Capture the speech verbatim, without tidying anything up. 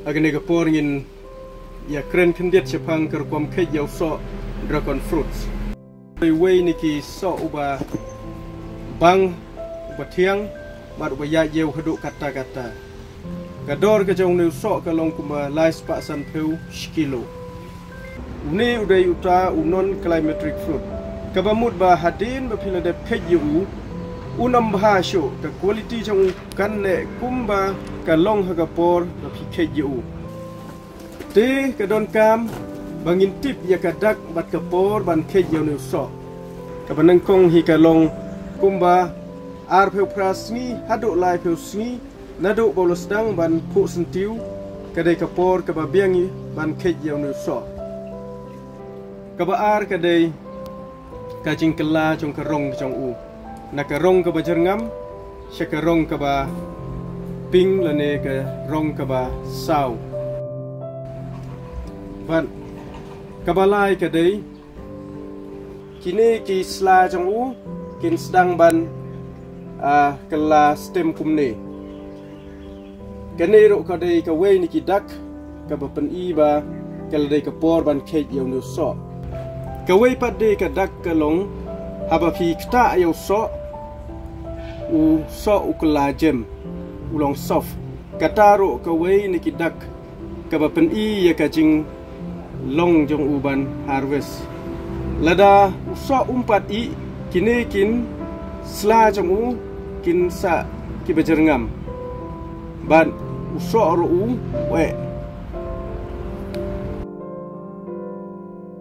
Ha kane ka por ngin ïa kren khyndiat shaphang ka rukom kheit ïa u soh dragon fruits. Uwei na ki soh uba bang, uba thiang bad uba ïaid ïew haduh katta katta. Ka dor ka jong une u soh ka long kumba lai spah sanphew shi kilo. Une u dei uta u non climateric fruit, kaba mut ba hadien ba phi la dep kheit ïa u, un ym bha shuh, ka quality jong u kan neh kumba ka long ha ka por ba phi kheit ïa u. Te ka donkam ba ngin tip ïa ka dak bad ka por ban kheit ïa une u soh. Kaba nyngkong hi ka long kumba arphew phra sngi haduh laiphew sngi naduh ba u la sdang ban phuh syntiew, ka dei ka por kaba biang hi ban kheit ïa une u soh. Kaba ar ka dei ka jingkylla jong ka rong jong u, na ka rong kaba jyrngam sha ka rong kaba pink lane ka rong kaba saw. Bad kaba lai ka dei, kine ki sla jong u kin sdang ban, ah, kylla stem kumne. Kane ruh ka dei kawei na ki dak kaba pyni ba ka la dei ka por ban kheit ïa une u soh. Kawei pat de ka dak ka long, haba phi ktah ïa u soh, u soh u kylla jem, u long soft. Kata ruh kawei na ki dak kaba pyni ïa ka jinglong jong u ban harvest. Lada u soh um pat ih, kine kin sla jong u kin sah kiba jyrngam. Bad u soh ruh u eh.